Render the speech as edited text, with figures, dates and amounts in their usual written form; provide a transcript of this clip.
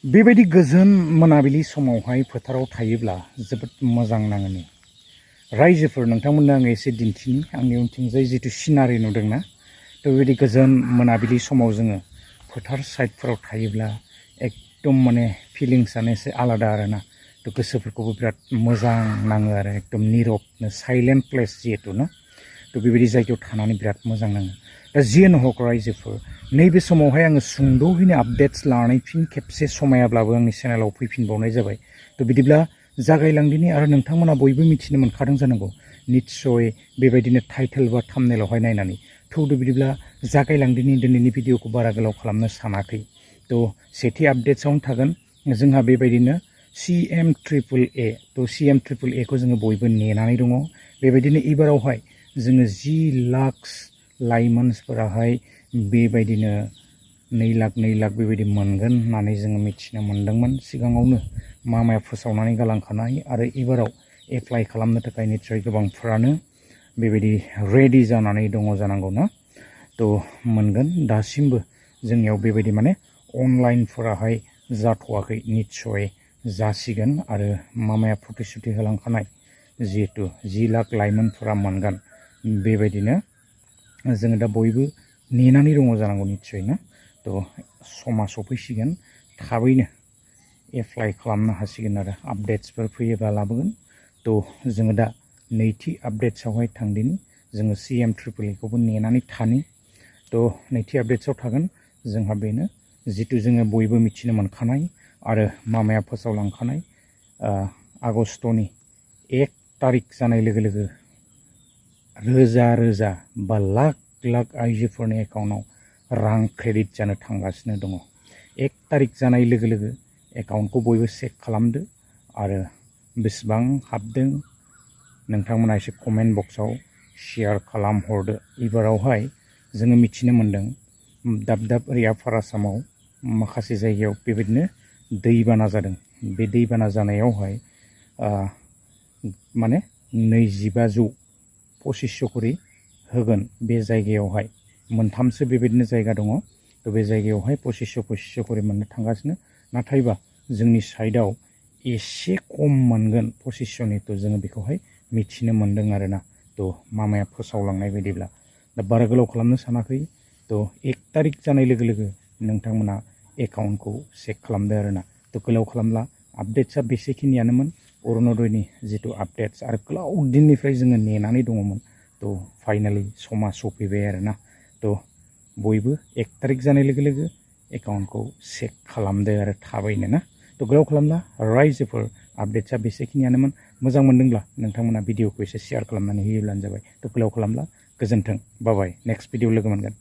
बेबायदि गोजोन मोनाबिलि समावहाय फोथाराव थायोब्ला जोबोद मोजां नाङो। रायजोफोर नोंथांमोननो आङो एसे दिन्थिनि आंनि उनथिंजाय जितु सिनारि नुदोंना थ' बेबायदि गोजोन मोनाबिलि समाव जोङो फोथार साइडफोराव थायोब्ला एकदम माने फिलिंसानो एसे आलादा आरोना थ' गोसोफोरखौबो बिराद मोजां नाङो आरो एकदम निरबनो साइलेन्ट प्लेस जिहेतु ना थ' बेबायदि जायगायाव थानानै बिराद मोजां नाङो। दा जियानो हक रायजोफोर नैबे समावहाय आङो सुंद'हैनो आपडेट्स लानानै फिन खेबसे समायाब्लाबो आंनि चेनेलाव फैफिनबावनाय जाबाय। थ' बिदिब्ला जागायलांदिनि आरो नोंथांमोना बयबो मिथिनो मोनखादों जानांगौ निस्सय बेबायदिनो टाइटेल बा थाम्बनेलावहाय नायनानै थौदो बिदिब्ला जागायलांदिनि दिनैनि भिडिअखौ बारा गोलाव खालामनो सानाखै। थ' सेथि आपडेट्सआवनो थागोन जोंहा बेबायदिनो CM-AAA थ' CM-AAA खौ जोङो बयबो नेनानै दङ। बेबायदिनो एबारावहाय जोङो 10 लाख लाइमोनफोराहाय बेबायदिनो 2 लाख बेबायदि मोनगोन होननानै जोङो मिथिनो मोन्दोंमोन सिगाङावनो मामाया फोसावनानै गालांखानाय आरो एबाराव एप्लाइ खालामनो थाखाय निस्सय गोबांफ्रानो बेबायदि रेडि जानानै दङ जानांगौ ना थ' मोनगोन। दासिमबो जोंनियाव बेबायदि माने अनलाइनफोराहाय जाथ'वाखै निस्सय जासिगोन आरो मामाया प्रतिश्रुति होलांखानाय जिहेतु 10 लाख लाइमोनफोरा मोनगोन बेबायदिनो जोङो दा बयबो नेनानै दङ जानांगौ निस्सय ना थ' समा सफैसिगोन थाबैनो एप्लाइ खालामनो हासिगोन आरो आपडेट्सफोर फैयोबा लाबोगोन। थ' जोङो दा नैथि आपडेट्सआवहाय थांदिनि जोङो CM-AAA खौबो नेनानै थानि। थ' नैथि आपडेट्सआव थागोन जोंहा बेनो जितु जोङो बयबो मिथिनो मोनखानाय आरो मामाया फोसावलांखानाय आगष्टनि 1 तारिख जानाय लोगो लोगो रोजा बा लाख आइजोफोरनि एकाउन्टआव रां क्रेडिट जानो थांगासिनो दङ। 1 तारिख जानाय लोगो लोगो एकाउन्टखौ बयबो चेक खालामदो आरो बेसेबां हाबदों नोंथांमोना एसे कमेन्ट बक्सआव शेयार खालामहरदो। एबारावहाय जोङो मिथिनो मोन्दों दाब ओरै आफार आसामाव माखासे जायगायाव बेबायदिनो दैबाना जादों। बे दैबाना जानायावहाय माने 2500 करि होगोन बे जायगायावहाय मोनथामसो बेबायदिनो जायगा दङ। थ' बे जायगायावहाय 2500 करि मोननो थांगासिनो नाथायबा जोंनि साइडआव एसे खम मोनगोन 2500नि थ' जोङो बेखौहाय मिथिनो मोन्दों आरोना थ' मामाया फोसावलांनाय बायदिब्ला दा बारा गोलाव खालामनो सानाखै थ' 1 तारिख जानाय लोगो लोगो नोंथांमोना एकाउन्टखौ चेक खालामदो आरोना थ' गोलाव खालामला आपडेट्सआ बेसेखिनियानोमोन अरुण'दयनि जितु आपडेट्स आरो गोलाव दिननिफ्राय जोङो नेनानै दङमोन थ' फाइनालि समा सफैबाय आरोना थ' बयबो 1 तारिख जानाय लोगो लोगो एकाउन्टखौ चेक खालामदो आरो थाबैनो ना थ' गोलाव खालामला रायजोफोर आपडेट्सआ बेसेखिनियानोमोन। मोजां मोनदोंब्ला नोंथांमोना भिडिअखौ एसे शेयार खालामनानै होयोब्लानो जाबाय। थ' गोलाव खालामला गोजोन्थों बाय नेक्स्ट भिडिअ लोगो मोनगोन।